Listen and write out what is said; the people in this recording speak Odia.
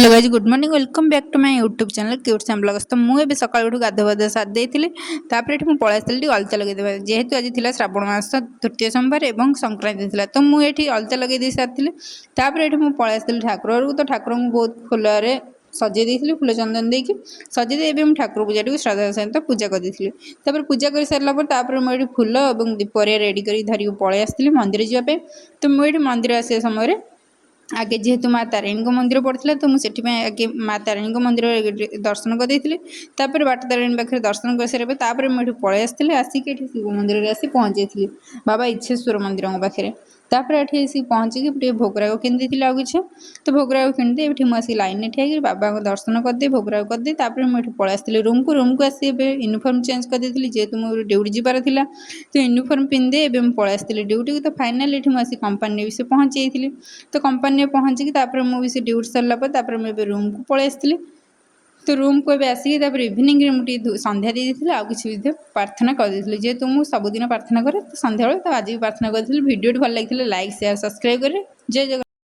Hello guys, good morning, welcome back to my YouTube channel Cute Sam Blogs। ତ ମୁଁ ଏବେ ସକାଳୁ ଉଠି ଗାଧୁଆ ପାଧୁଆ ସାରି ଦେଇଥିଲି। ତାପରେ ଏଠି ମୁଁ ପଳେଇ ଆସିଥିଲି ଟିକେ ଅଳତା ଲଗେଇଦେବା, ଯେହେତୁ ଆଜି ଥିଲା ଶ୍ରାବଣ ମାସ ତୃତୀୟ ସୋମବାର ଏବଂ ସଂକ୍ରାନ୍ତି ଥିଲା। ତ ମୁଁ ଏଠି ଅଳତା ଲଗେଇ ଦେଇ ସାରିଥିଲି। ତାପରେ ଏଠି ମୁଁ ପଳେଇ ଆସିଥିଲି ଠାକୁର ଘରକୁ। ତ ଠାକୁରଙ୍କୁ ବହୁତ ଫୁଲରେ ସଜେଇ ଦେଇଥିଲି, ଫୁଲ ଚନ୍ଦନ ଦେଇକି ସଜେଇ ଦେଇ ଏବେ ମୁଁ ଠାକୁର ପୂଜାଟିକୁ ଶ୍ରଦ୍ଧା ସହିତ ପୂଜା କରିଦେଇଥିଲି। ତାପରେ ପୂଜା କରିସାରିଲା ପରେ ତାପରେ ମୁଁ ଏଠି ଫୁଲ ଏବଂ ଦୀପରେ ରେଡ଼ି କରିକି ଧରିକି ପଳେଇ ଆସିଥିଲି ମନ୍ଦିର ଯିବା ପାଇଁ। ତ ମୁଁ ଏଠି ମନ୍ଦିର ଆସିବା ସମୟରେ ଆଗେ ଯେହେତୁ ମା ତାରିଣୀଙ୍କ ମନ୍ଦିର ପଡ଼ିଥିଲା, ତ ମୁଁ ସେଥିପାଇଁ ଆଗେ ମା ତାରିଣୀଙ୍କ ମନ୍ଦିର ଦର୍ଶନ କରିଦେଇଥିଲି। ତାପରେ ବାଟ ତାରିଣୀ ପାଖରେ ଦର୍ଶନ କରିସାରିବା ପରେ ତାପରେ ମୁଁ ଏଠି ପଳେଇ ଆସିଥିଲି। ଆସିକି ଏଠି ଶିବ ମନ୍ଦିରରେ ଆସି ପହଞ୍ଚିଯାଇଥିଲି, ବାବା ଇଚ୍ଛେଶ୍ୱର ମନ୍ଦିରଙ୍କ ପାଖରେ। ତାପରେ ଏଠି ଆସିକି ପହଞ୍ଚିକି ଟିକେ ଭୋଗରାଗ କିଣିଦେଇଥିଲି ଆଉ କିଛି। ତ ଭୋଗରାଗ କିଣିଦେଇ ଏଠି ମୁଁ ଆସିକି ଲାଇନ୍ରେ ଠିଆ ହେଇକି ବାବାଙ୍କ ଦର୍ଶନ କରିଦେଇ, ଭୋଗରାଗ କରିଦେଇ ତାପରେ ମୁଁ ଏଠି ପଳେଇ ଆସିଥିଲି ରୁମ୍କୁ। ରୁମ୍କୁ ଆସି ଏବେ ୟୁନିଫର୍ମ ଚେଞ୍ଜ କରିଦେଇଥିଲି, ଯେହେତୁ ମୋର ଡ୍ୟୁଟି ଯିବାର ଥିଲା। ତ ୟୁନିଫର୍ମ ପିନ୍ଧିଦେଇ ଏବେ ମୁଁ ପଳେଇ ଆସିଥିଲି ଡ୍ୟୁଟିକୁ। ତ ଫାଇନାଲି ଏଠି ମୁଁ ଆସି କମ୍ପାନୀରେ ବି ସେ ପହଞ୍ଚି ଯାଇଥିଲି। ତ କମ୍ପାନୀରେ ପହଞ୍ଚିକି ତାପରେ ମୁଁ ବି ସେ ଡ୍ୟୁଟି ସରିଲା ପରେ ତାପରେ ମୁଁ ଏବେ ରୁମ୍କୁ ପଳେଇ ଆସିଥିଲି। ତ ରୁମ୍କୁ ଏବେ ଆସିକି ତାପରେ ଇଭିନିଂରେ ମୁଁ ଟିକେ ସନ୍ଧ୍ୟା ଦେଇ ଦେଇଥିଲି, ଆଉ କିଛି ବି ପ୍ରାର୍ଥନା କରିଦେଇଥିଲି। ଯେହେତୁ ମୁଁ ସବୁଦିନ ପ୍ରାର୍ଥନା କରେ ତ ସନ୍ଧ୍ୟାବେଳେ, ତ ଆଜି ବି ପ୍ରାର୍ଥନା କରିଥିଲି। ଭିଡ଼ିଓଟି ଭଲ ଲାଗିଥିଲେ ଲାଇକ୍, ସେୟାର, ସବସ୍କ୍ରାଇବ୍ କରିବେ। ଜୟ ଜଗନ୍ନାଥ।